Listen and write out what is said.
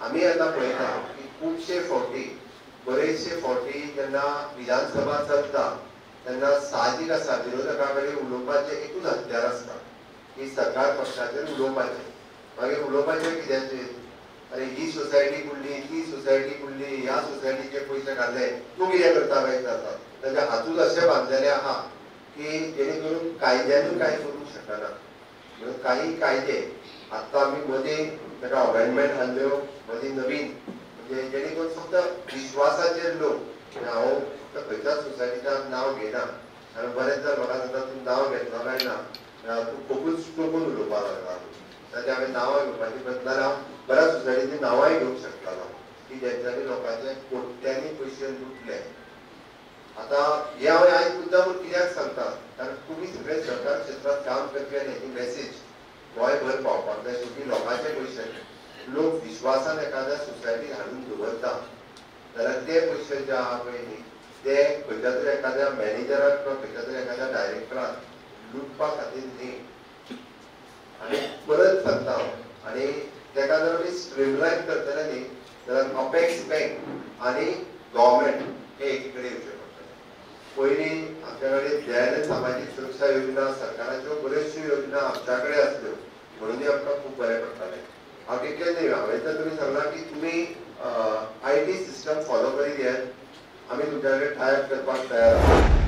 आमी आतां पळयता की खुबशे फावटी, बरेचशे फावटी जेन्ना विधानसभा चलता तेन्ना साहजीक आसा विरोधकां कडेन उलोवपाचें एकूच हत्यार आसता की सरकार पक्षाचेर उलोवपाचें. मागीर उलोवपाचें कित्याचेर? अरे ही सोसायटी बुडली, ती सोसायटी बुडली, ह्या सोसायटीचे पयशे घातले, तूं कितें करता काय जाता. ताच्या हातूच अशें बांदलेलें आहा की जेणे करून कायद्यानूय कांय करूंक शकना. म्हणून काही कायदे आत्तां आमी मदीं ताका अमेंडमेंट हाडल्यो, मदीं नवीन, म्हणजे जेणे करून फक्त विश्वासाचेर लोक, हांव फक्त खंयच्याच सोसायटीच्या नांव घेना, कारण बरेंच जाण म्हाका सांगता तूं नांव घेतलो काय ना, तूं खुबूच टोकून उलोवपाक लागला. ताच्या हांवें नांवां घेवपाची बदला हांव बऱ्याच सोसायटीची नांवांय घेवंक शकतालो की जेंच्यांनी लोकांचे कोट्यांनी पयशे लुटले. आतां हें हांवें आयज मुद्दाम कित्याक सांगता, कारण तुमी सगळे सरकार क्षेत्रांत काम करपी आनी हेची मॅसेज गोंयभर पावपाक जाय. शेवटी लोकांचे पयशे लोक विश्वासान एखाद्या सोसायटीक हाडून दवरता जाल्यार ते पयशे जे आहा पळय न्ही ते खंयच्या तरी एखाद्या मॅनेजराक किंवा खंयच्या तरी एखाद्या डायरेक्टराक लुटपा खातीर न्ही. आनी परत सांगता हांव, आनी तेका जर आमी स्ट्रीमलायन करतले न्ही जाल्यार अपेक्स बँक आनी गव्हर्मेंट हे एकी कडेन येवचें पडटलें. पयलीं आमच्या कडेन दयानंद सामाजीक सुरक्षा योजना, सरकाराच्यो बऱ्योचश्यो योजना आमच्या कडेन आसल्यो म्हणूनय आमकां खूब बरें पडटालें. हांव तितलें न्ही, हांवें तर तुमी सांगलां की तुमी IT system follow करीत येत, आमी तुमच्या कडेन टायप करपाक तयार आसा.